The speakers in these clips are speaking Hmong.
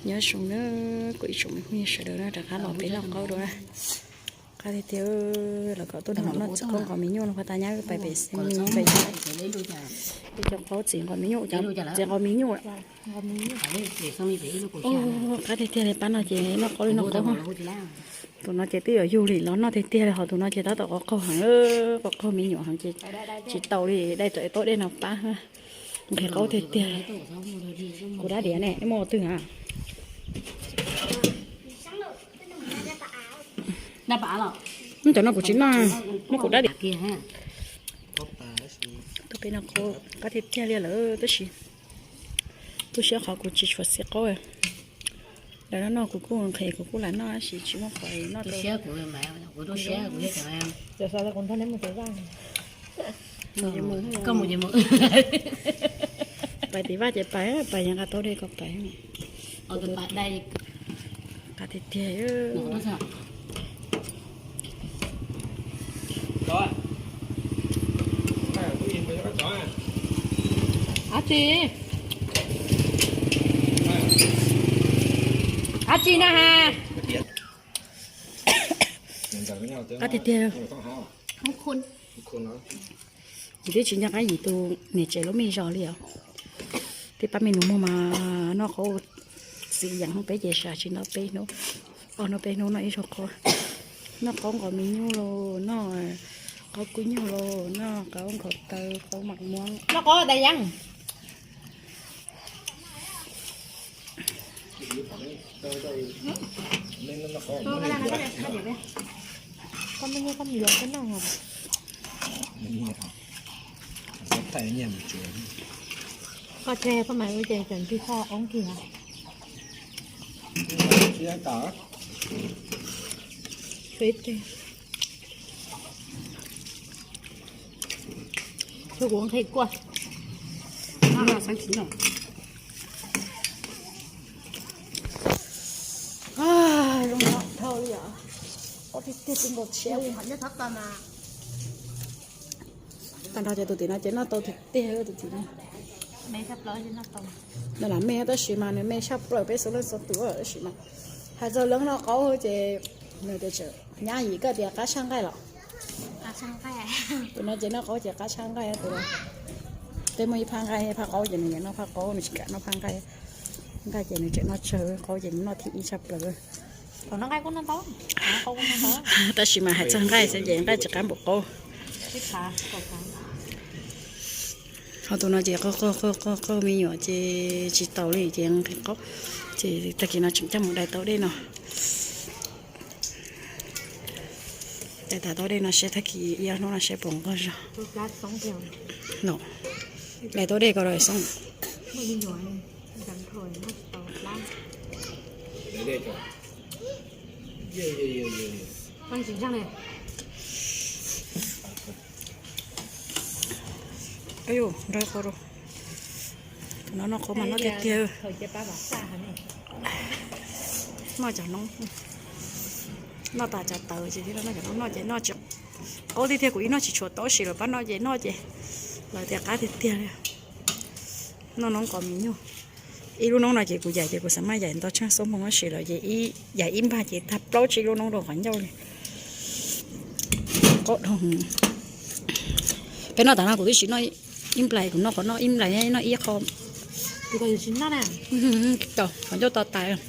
Nyob zoo na, kuv ib tsoom me phooj ywg sawv daws na, rov qab los peb noj qaub dua. Qab tiag tiag, los kom tuaj noj txiv qaub nqos me nyuam no, pab tas nyab pais pem xeev pem, peb cov qaub txiv nqos me nyuam, txiv nqos me nyuam. Qab tiag tiag li, pab no ces noj qaub li noj qaub. Tus no ces twb yuav yug li los noj tiag tiag li, ho tus no ces tab tom qaug qaug heev, qaug qaug me nyuam heev ces tsis tau li, dai rau tau dej no pab. Nqhis qaub tiag tiag. Kuv dab diav ne, nej muaj ua twg a? Cov no kuv tsis noj, muab kuv dab diav. Tuaj peb noj qaub, qab tiag tiag li lawm tab sis tu siab qhov kuv tsis tshua xis qaub. Lawv noj noj kuv kuj nqhis, kuv kuj lam noj tab sis tsis muaj qhov noj. Pais tim vaj ces pais, pais yeej nqa tau dej kom pais. Qab tiag tiag. Ab tsi, ab tsi na has. Qab tiag tiag. Yus twb tsis nco qab yim tus niam tsev lub me zos li os. Tej pab me nus muag mas noj qaub txiv yeem, peb ces sawv tsis noj peb hnub, ob hnub peb hnub noj ib zaug qaub. Noj qaub nqos me nyuam los noj, qaub kub nyuj los noj, qaub nqos taw, qaub mam muab. Noj qaub tas yeej. Koj me nyuam koj mus yuav koj noj. Koj tseg koj mam ua ces tseem tig kho oob kiag. Tshuav ib teg. Tshuav kuv nqhis kuaj. Zoo no dhau li os. Qaub tiag tiag, npaum tshiab li. Tag nrho ces tus tim no ces noj tau tiag tiag tus tim no. Noj lam me tab sis mas nws me tshaj plaws peb xov leej xov tus tab sis mas hais txog lawv noj qaub ces nws tias tseem nyab yim koj tias qab tshaj nqaij los. Tus no ces noj qaub ces qab tshaj nqaij tus. Tej muaj ib phab nqaij phab qaub ces nws yeej noj phab qaub, nws tsis kam noj phab nqaij. Nqaij ces nws tseem noj tsawg, qaub ces nws noj thib ib tshaj plaws. Tab sis mas hais txog nqaij xwb ces nqaij tsis qab npaum qaub. Ho tus no ces qaug qaug qaug qaug me nyuam ces tsis taus li ces nqhis qaub. Ces tag kis no tseem coj mus dai tau dej no. Dai tas tau dej no seb tag kis ib ob hnub no seb puas nqog zog. Dai tau dej ko rau xoob. Nrog qhov rau. Tus no noj qaub mas noj tiag tiag. Noj cov noob, noj tas cov tawv ces thiaj noj cov noob, noj ces noj tsis qaub tiag tiag, kuv ib noj tsis tshua tau sis lawv pab noj ces noj ces lawv tias qab tiag tiag li. Noj noob nqos me nyuam. Ib lub noob no ces kuv yaim ces kuv xav maj yaim ntau tsheej xub npoo tab sis lawv ces yaim ib npag ces tag plaub tsib lub noob rau qhov ncauj li. Qaub dhau. Peb noj tas no kuv twb tsis noj ib nplais, kuv noj qhov noj ib nplais noj ib qho. Qhov ncauj to tas.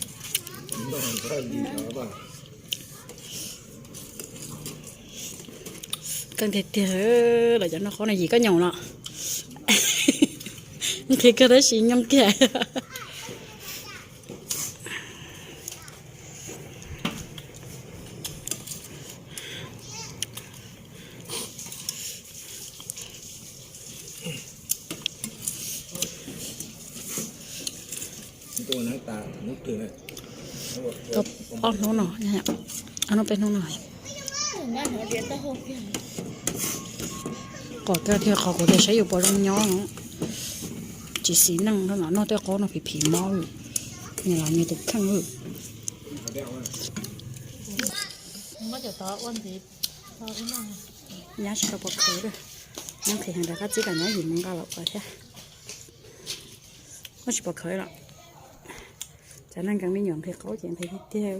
Keej tiag tiag, lawv cov noj qaub no yim koj nyoos los. Nqhis kawg tab sis nyooj kiag. Ob hnub no, ob hnub peb hnub no. Qos kiag thiaj qos kuv tias saib yus puas zoo nyob. Tsis xis neej, noj tej qaub no phim phim mob, nyias los nyias tus kheej. Nyab tsis tau pom khawv, nyab nqhis heev rov qab txib kom nyab yim mus nqa los kom thiab. Muab tsis pom khawv los. Cov neeg nkees me nyuam nqhis qaub ces nqhis tiag tiag.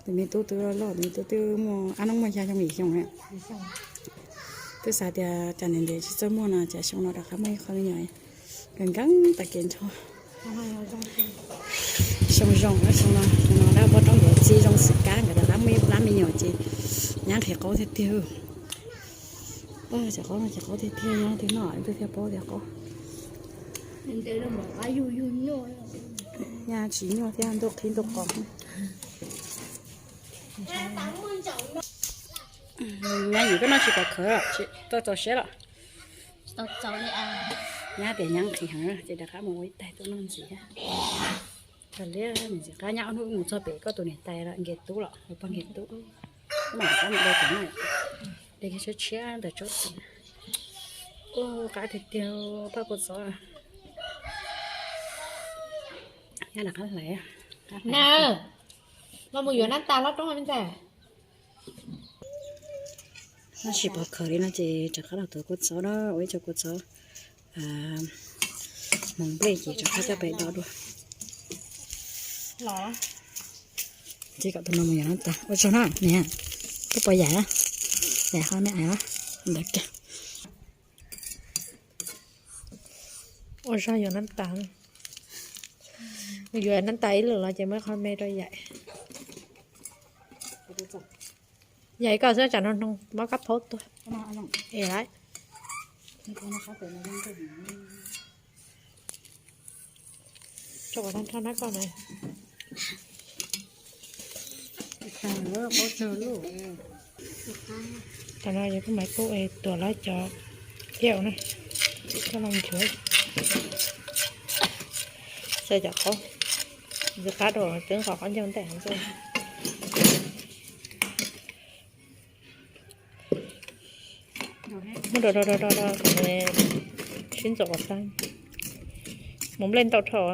Tus me tub twb loj loj, tus me tub twb muaj ab nub muaj xya xyoo yim xyoo na. Twb xav tias cas ntev ntev tsis txawj muaj no cas xyoo no rov qab muaj ib qho me nyuam nkees nkees tag kev nrho. Xyoo zoo, xyoo no, xyoo no dab pob roob ntuav txi zoo xwm kab nkawd rov qab muaj ib plab me nyuam ces nyab nqhis qaub tiag tiag. Cov qaub no ces qaub tiag tiag, nyob twg noj twg thiaj paub tias qaub. Nyab tsis nyuaj thiab, ntuj qhib ntuj qos. Nyab yim koj noj tsis pom khawv, tau txaus siab los? Nyab tias nyab nqhis heev ces rov qab mus ua ib tais tuaj noj ntxiv. Tag liab ntxim qab nyab ob hnub mus txog pem koj tus niam tais los Nkes Tub los, pog Nkes Tub. Mam rov qab mus de cov no, de kiag tshiab tshiab ntawm tsob txiv. Ua qab tiag tiag, paj kua txob. Nyab rov qab hlais. Na, no mus yuav nab tas hlob roob me ntag. Noj tsis pom khawv li no ces rov qab los tuav kua txob na, ua ib co kua txob hmoov nplej ces rov qab coj pem do dua. Ces kom tus no mus yuav nab tas ua tsaug na niam. Koj puas yaim na? Yaim qhov me ais ntawd kiag. Ua zog yuav nab tas, yuav nab tas ib lwm los ces muab qhov me rau yaim. Yaim koj xwb tsam no noo muab kab phaub tuag. Es lawm. Tso kom tag nrho na koj na. Tam no yog kuj mas kuj tuam lawv cov thiab na, koj los nchuav xaws cov qaub, ntxim qab dua twb nqos qaub ncaug ntej heev xwb. Muab do do do do do kom sib ntxuam kom tag. Hmoov nplej ntau dhau.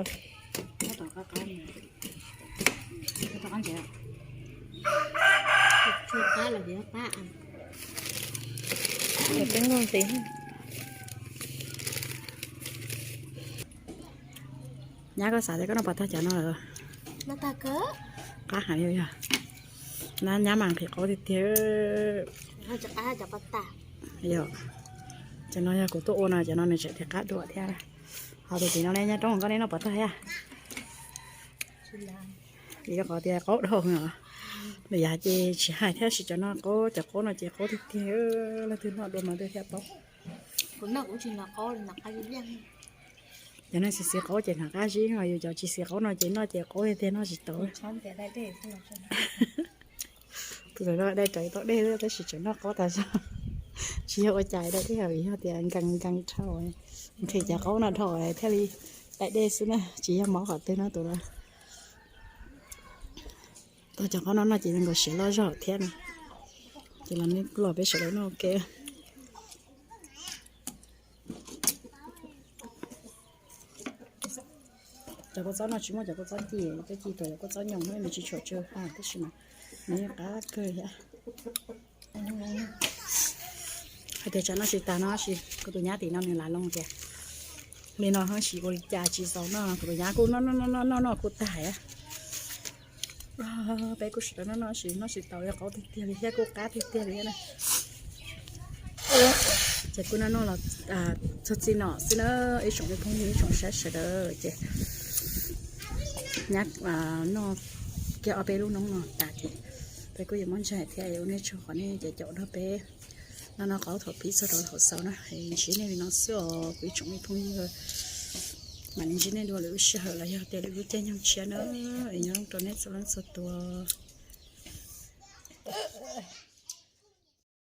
Peb muaj ntxiv. Nyab, koj xav tias koj noj puas tag cov no lawm? Qab heev li yog. Nyab mas nqhis qaub tiag tiag. Yog, cov no yog kuv tuaj ua no, cov no nws tseem tias qab dua thiab. Ho tus tim no ne, nyob roob koj ne, noj puas tag thiab? Vim rau qhov tias qaub dhau os. Nws yav ces tsis hais thiab, tab sis cov no qaub, cov qaub no ces qaub tiag tiag, leej twg noj dua mas leej twg thiaj paub. Cov neeg xis xis qaub ces hnav qab zib, ho yus cov tsis xis qaub no ces noj ces qaub tiag tiag, noj tsis tau. Tus ntawd no dai raws tau dej xwb tab sis tseem noj qaub tas zog. Tsis yog ua cas dai dej, yog tias nkees nkees dhau, nqhis cov qaub no dhau thiaj li dai dej xwb na, tsis yog mob qhov twg no tus no. Tau cov qaub no noj ces nkaus siav loj zog thiab na. Ces los nej los peb sawv daws noj ua ke. Cov kua txob no tsis muaj cov kua txob ci, cov ci tuaj cov kua txob nyoos no nws tsis tshua tsw faj tab sis mas nws yeej qab kawg thiab. Hais tias tsam noj tsis tas no sis kuv tus nyab tim no nws lam loo tias li no ho sis ua li cas tsis txaus noj, kuv tus nyab kuj noj noj noj noj kuj tag. Peb kuj sawv daws noj noj sis noj tsis tau li, qaub tiag tiag li thiab kuj qab tiag tiag li na. Ces kuj noj noj los txog txij no xwb na, ib tsoom phooj ywg ib tsoom saib sawv daws ces nyab noj kiag ob peb lub noob no tas ces peb kuj yuav muab ntsaig thiab, ua nej tsaug qhov nej caum caum nrog peb noj noj qaub thaum pib txog rau thaum xaus na. Ntsib nej li no xwb os kuv ib tsoom phooj ywg, mam li ntsib nej dua lwm lub sij hawm los yog tias lwm lub caij nyoog tshiab na. Es nyob rau nej txhua leej txhua tus.